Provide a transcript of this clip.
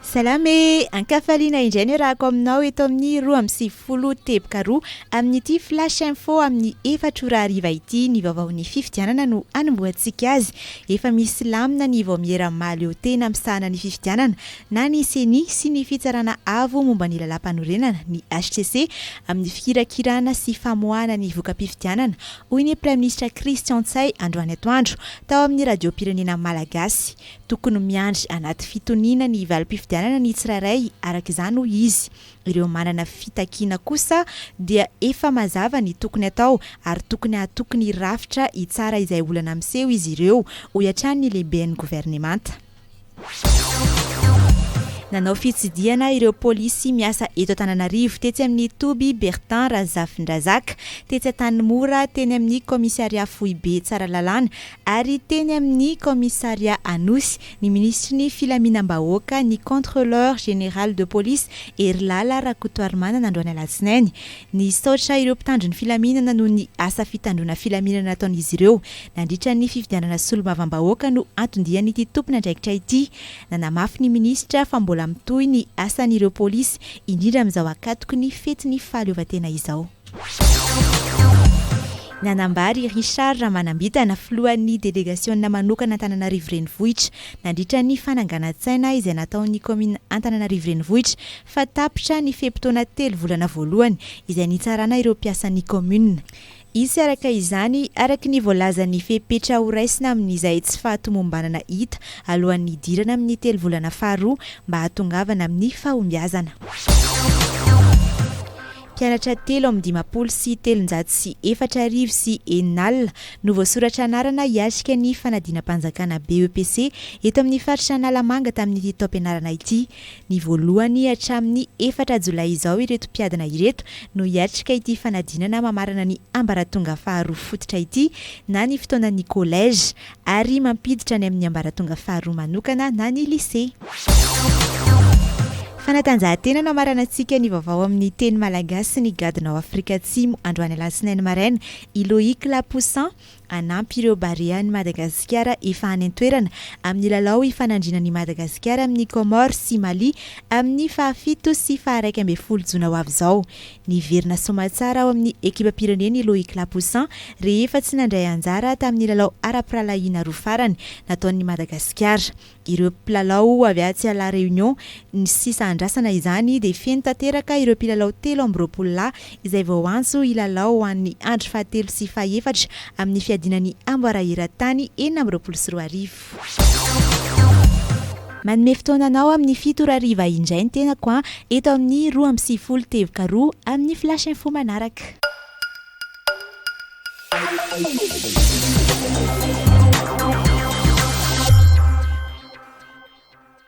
Salama e! Ankafaliana indray ny iarahako aminao eto amin'ny 92 teboka roa amin'ity flash info amin'ny efatra ora hariva ity. Ny vaovaon'ny fifidianana no hanombohantsika azy. Efa misy lamina ny vaomiera mahaleo tena misahana ny fifidianana na ny Ceni sy ny Fitsarana Avo momba ny Lalàmpanorenana, ny hcc, amin'ny fikirakirana sy famoahana ny voka-pifidianana, hoy ny Praiminisitra Christian Ntsay androany atoandro tao amin'ny Radiom-pirenena Malagasy. Tokony miandry anaty fitoniana ny valim-pifidianana ny tsirairay araka izany hoy izy. Ireo manana fitakiana kosa dia efa mazava ny tokony atao ary tokony hahatoky ny rafitra hitsara izay olana miseho izy ireo, hoy hatrany ny lehiben'ny governemanta. Nanao fitsidihana ireo polisy miasa eto Antananarivo tetsy amin'ny toby Bertin Razafindrazaka, tetsy Antanimora, teny amin'ny kaomisarià foibe Tsaralalàna ary teny amin'ny kaomisarià Anosy ny minisitry ny Filaminam-bahoaka, ny Contrôleur général de police Herilala Rakotoarimanana androany alatsinainy. Nisaotra ireo mpitandro ny filaminana noho ny asa fitandroana filaminana nataon'izy ireo nandritra ny fifidianana solombavambahoaka no anton-dian'ity tompon'andraikitra ity. Nanamafy ny minisitra fa mbola mitohy ny asan'ireo polisy, indrindra amin'izao ankatoky ny fetin'ny fahaleovantena izao. Nanambara i Richard Ramanambitana, filohan'ny delegasiona manokana Antananarivo Renivohitra, nandritra ny fananganan-tsaina izay nataon'ny kaominina Antananarivo Renivohitra fa tapitra ny fe-potoana telo volana voalohany izay nitsarana ireo mpiasan'ny kaominina. Hisy araka izany, araka ny voalazan'ny fepetra horaisina amin'izay tsy fahatomombanana hita alohan'ny hidirana amin'ny telo volana faharoa mba hahatongavana amin'ny fahombiazana. Mpianatra 3653 46 no voasoratra anarana hiatrika ny fanadinam-panjakana BEPC eto amin'ny faritra Analamanga tamin'ity taom-pianarana ity. Ny voalohany hatramin'ny efatra jolay izao ireto mpiadina ireto no hiatrika ity fanadinana mamarana ny ambaratonga faharoa fototra ity na ny fotoanan'ny collège ary mampiditra any amin'ny ambaratonga faharoa manokana na ny lycée. Fanatanjahantena no hamaranantsika ny vaovao amin'ny teny malagasy ny gadona ao Afrika Atsimo androany alatsinainy maraina i Loïc Lapoussin hanampy ireo Barean'i Madagasikara efa any an-toerana amin'ny lalao hifanandrinan'i Madagasikara amin'i Comores sy Mali amin'ny fahafito sy faha-11 jona ho avy izao. Niverina soamatsara ao amin'ny ekipam-pirenena i Loïc Lapoussin rehefa tsy nandray anjara tamin'ny lalao ara-pirahalahiana roa farany nataon'i Madagasikara. Ireo mpilalao avy atsy La Réunion, ny sisa andrasana izany dia feno tanteraka ireo mpilalao 23 lahy izay voaantso hilalao ho an'ny andro fahatelo sy fahefatra amin'ny fiadiana ny amboara eran-tany 2026. Manome fotoana anao amin'ny fito ora hariva indray ny tenako an, eto amin'ny 92 teboka roa amin'ny flash info manaraka.